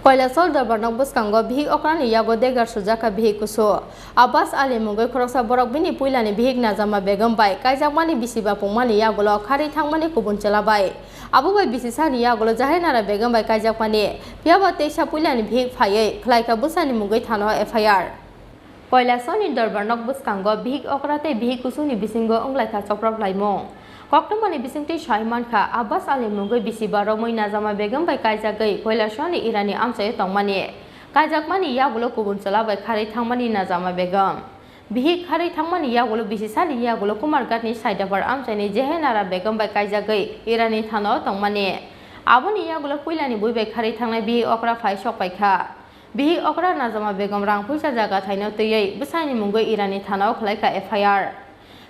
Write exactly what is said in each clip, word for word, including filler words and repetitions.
Koilasol Dorbar nok bwskango bihik okrani yago degar sujak kha bihik kusu. Abbas Ali mungwi khoroksa borok bini puilani bihik Najama Begum bai kaijakmani bisi bapungmani yagulo kharwi thangmani kubun chwla bai. Abo bai bisi sani yagulo Jahanara Begum bai kaijakmani, phiyaba teisa puilani bihik phaiwi khlaikha bwsani mungwi thano F I R. Koilasoni Dorbar nok bwskango bihik okra tei bihik kusuni bisingo wnglaikha choprok laimung. Koktwmani bisingtwi sai mankha, Abbas Ali mungwi bisi ba romwi Najama Begum bai kaijagwi Koilasoni Irani amchaio tongmani. Kaijakmani yagulo kubun chwla bai kharwi thangmani Najama Begum. Bihik kharwi thangmani yagulo bisi sani yagulo Kumarghatni Saidapar amchaini Jehenara Begum bai kaijagwi Irani thanao tongmani. Aboni yagulo puilani bui bai kharwi thangnai bihik okra phai sok paikha. Bihik okra Najama Begum rang puisa jaga thaino twiwi bwsaini mungwi Irani thanao khlaikha F I R.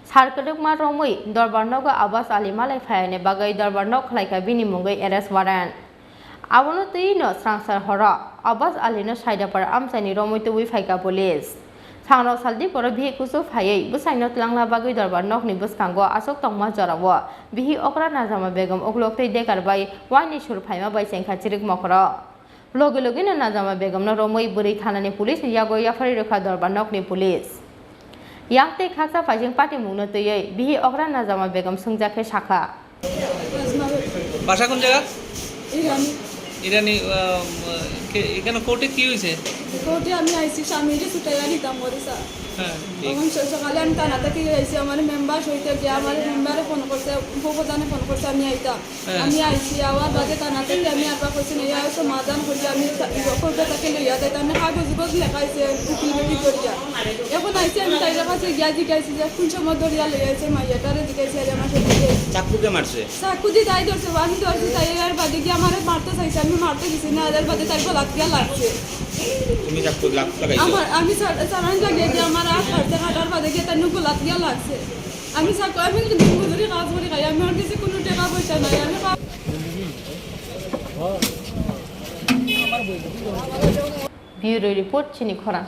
Sar kwrwkma romwi Dorbar nogo Abbas Ali malai phaiyani bagwi Dorbar nok khlaikha bini mungwi arrest warrant. Abono twino swrangsa horo Abbas Alino Saidapar amchaini romwi tubui phaikha police. Sangrok saldi poro bihik kusu phaiwi bwsaino twlangna bagwi Dorbar nokni bwskango aswk tongma jorao bihik okra Najama Begum uklok tei dekar bai waini sur phaima bai chengkha chirik mokoro. Logi logino Najama Begumno romwi bwrwi thanani police ni yago yapharwi rwkha Dorbar nokni police. Yang tei khaksa phaising patimungno twiwi bihik okra Najama Begum swngjak khe sakha. বাসা কোন জায়গা? ইরানি। ইরানি, আহ, কে-, এখানে কোর্টে কি হয়েছে? কোর্টে আমি আইছি, স্বামীরে ছুটাইয়া নিতাম করে স্যার। হ্যাঁ, ঠিক। তখন স-, সকালে আমি থানা থেকে আইছি, আমার মেম্বার সহিত গিয়া আমার মেম্বারে ফোন করছে, উপপ্রধানে ফোন করছে, আমি আইতাম। হ্যাঁ। আমি আইছি, আওয়ার বাদে থানা থেকে আমি আরবার কইছি না, ইয়া সমাধান করি আমি তা-, কোর্টে তাকে লইয়া যাই, তার কাগজ উগজ লেখা হয়েছে, উকিল বেটি করিয়া। এখন আইছি আমি তাইর কাছে গিয়া জিজ্ঞাসি যে কোন সময় ধরিয়া লইয়া আইছে মাইয়াটারে জিজ্ঞাসি আর আমার সাথে গিয়া আইছে। চাকু কে মারছে? চাকু দি তাই ধরছে, আমি ধরছি তাই, এর বাদে গিয়া আমারে মারতে চাইছে, আমি মারতে গেছি না, এর বাদে তাই গলাত গিয়া লাগছে। তুমি চাকু লাগ-, লাগাইছো? আমার, আমি চা-, চালান লাগিয়ে গিয়া আমার হাত ফাটছে, ফাটার বাদে গিয়া তাই গলাত গিয়া লাগছে। আমি চাকু, আমি কিন্তু মজুরি কাজ করি খাই, আমি ওর কাছে কোনো টাকা পয়সা নাই, আমি কা- Bureau report, Chini Khorang.